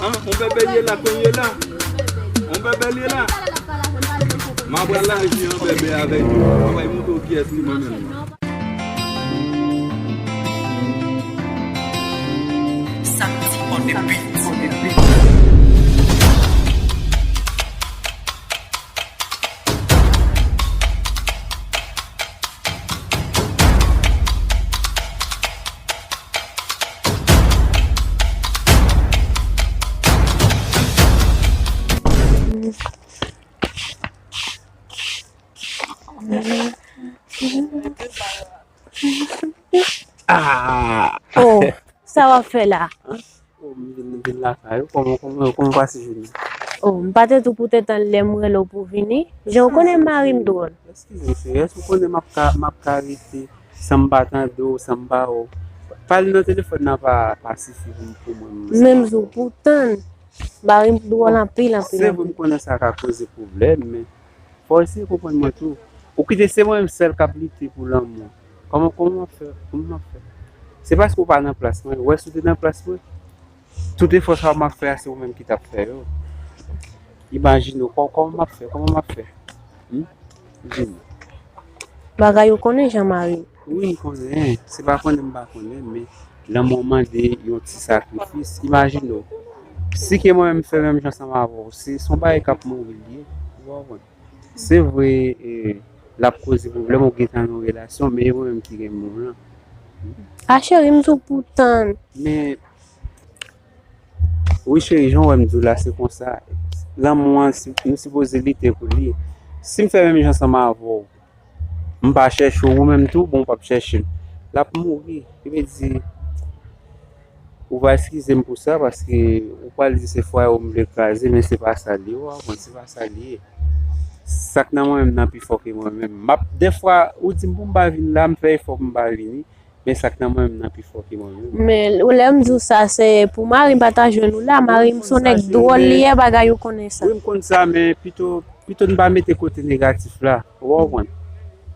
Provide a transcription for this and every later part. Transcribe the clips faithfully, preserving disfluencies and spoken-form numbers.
An, on bèbè ye la, konye la. On bèbè ye la. M ap pral laji an bèbè avèk ou. Mwen bay montre w kiyès li mwen menm. Samedi on the beat. Ah! Oh, sa w ap fè la? Oh, m vin, vin lakay ou. Kòman, kòman, kòman w pase jounen? Oh, m pa te tou pou te tann lè m rele w pou vini. Jan w konnen mari m dwòl. Eskize m, cheri. Èske w konnen m ap ka, m ap ka rete san m pa tande w, san m pa wè w? Pale nan telefòn nan pa, pa sifi pou, pou mwen, m. Menm jan w pou tann. Mari m dwòl anpil, anpil, se vre, anpil. M konnen sa ka koze pwoblèm, men fò w eseye konprann mwen tou. Ou kite se mwen menm sèl k ap lite pou lanmou. Kòman, kòman m ap fè? Kòman m ap fè? Se paske w pa nan plas mwen. Ou wè, si w te nan plas mwen, tout efò sa yo m ap fè a, se ou menm ki t ap fè yo. Imajine w, kò-, kòman m ap fè? Kòman m ap fè? Hmm? Di m. Bagay ou konnen jan mari m. Wi, m konnen. Se pa konnen m pa konnen, men lanmou an mande yon ti sakrifis. Imajine w, si ke mwen menm fè menm jan ansanm avè w, se, se yon bagay k ap mouri l ye. Ou konprann? Se vre, e, l ap koze pwoblèm, ou gentan nan yon relasyon, men e mwen menm ki renmen w lan. A cheri, m di w pou w tann. Men, wi cheri, jan w wè m di w la, se konsa. Lanmou an, si, nou sipoze lite pou li. Si m fè menm jan ansanm avè w, m pa chèche w, ou menm tou, bon, w p ap chèche m. L ap mouri. Li vle di, ou va eskize m pou sa, paske ou pral di se fwaye w m vle kraze, men se pa sa l ye, w konprann, se pa sa l ye. Sa k nan mwen menm nan pi fò ke mwen menm. M ap, dèfwa, ou di m pou m pa vin la, m fè efò pou m pa vini, men sa k nan mwen menm nan pi fò ke mwen menm. Men, lè m di w sa, se pou mari m pa ta jwenn ou la, mari m se yon nèg dwòl li ye, bagay ou konnen sa. Wi, m konn sa, men pito, pito n pa mete kote negatif la, w konprann.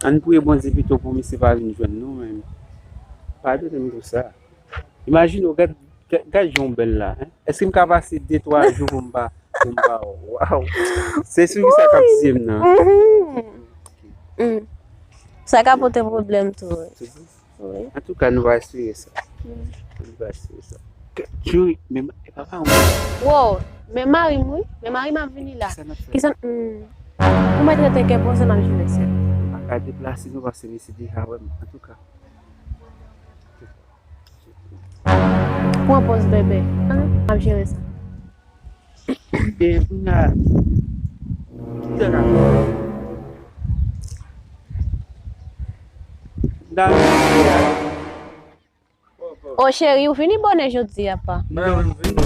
Ann priye Bondye pito pou misye pa vin jwenn nou, men padone m pou sa. Imajine w, gad, gad, gad jan w bèl la, en. Èske m ka pase de, twa jou pou m pa, pou m pa wè w? Waw! Se souri sa k ap tiye m nan. Mhm. Mm. Sa ka pote pwoblèm tou, wi. Se vre? Wi. Antouka, nou va espere sa. Mm. Nou va espere sa. Ke, Jouri, men, e papa, w. Wow, men mari m, wi. Men mari m ap vini la. Kisa n ap fè? Kisa, mm. Ou mèt rete kè poze, m ap jere sa. M pa ka deplase, non, paske misye deja wè m. Antouka. Pran pòz bèbè. An, m ap jere sa. E, kounye a, kite la. Dam. O cheri, ou vini bonè jodi a, pa? Mwen menm vini.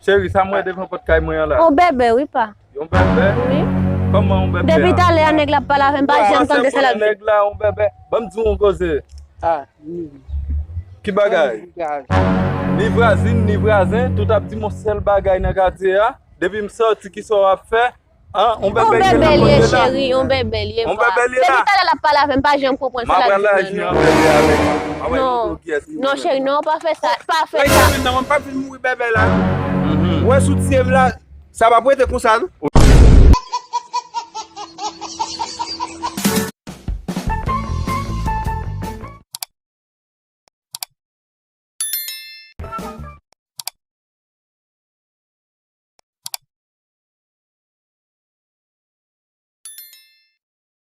Cheri, sa m wè devan pòt kay mwen an la? On bèbè, wi, pa. Yon bèbè? Wi. Kòman yon bèbè? Depi talè a, nèg la ap pale avè m, pa janm tande sa l ap di. Nèg la, yon bèbè. Ban m di w yon koze. Ah, ni. Ki bagay? Ni vwazin, ni vwazen, tout ap di m yon sèl bagay nan katye a. Depi m sòti, kisa w ap fè? An, yon bèbè l ye la, cheri, yon bèbè l ye. Yon bèbè l ye la. Depi talè l ap pale avè m, pa janm konprann sa l ap di m nan, non. M ap pral laji an bèbè avèk ou. M ap wè kiyès ki. Non, cheri, non, pa fè sa, pa fè sa. Rete vin nan, mwen p ap vin mouri bèbè la. Mhm. Ou wè si w tiye m la, sa p ap rete konsa, non.